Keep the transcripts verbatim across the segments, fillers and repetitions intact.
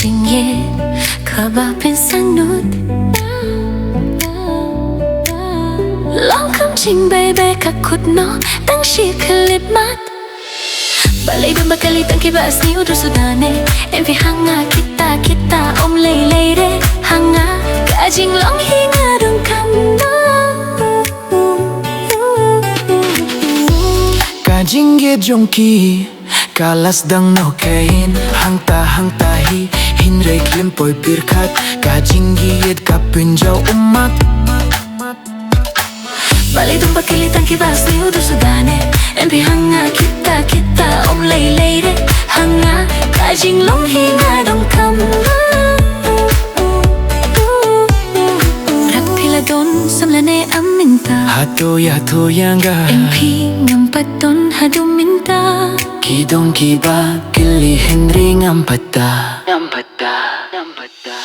Jingïeit kaba pynsangnud long kam jingbaibei ka khut noh tang shi khyllipmat. Balei don ba kali tang kiba sniew dur suda ne? Em phi ha nga kita kita, ym lei lei re ha nga. Ka jinglong hi nga donkam noh. Ka jingïeit jong ki ka la sdang noh kein, hangta hangta hi, hynrei khlem poi pyrkhat, ka jingïeit ka pynjaw ummat. Balei don ba kali tang kiba sniew dur suda ne? Em phi ha nga kita kita, ym lei lei re ha nga. Ka jinglong hi nga donkam. Rap phi la don samla ne em mynta? Hato ïa to ïa nga? Em phi ngam pat don haduh mynta. Ki don kiba kylli hynrei ngam pat da. Ngam pat da. Ngam pat da.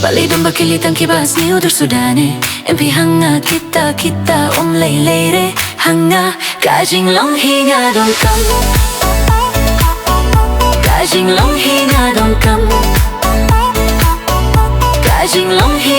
Balei don ba kali tang kiba sniew dur suda ne? Em phi ha nga kita kita, ym lei lei re ha nga. Ka jinglong hi nga donkam. Ka jinglong hi nga donkam. Ka jinglong hi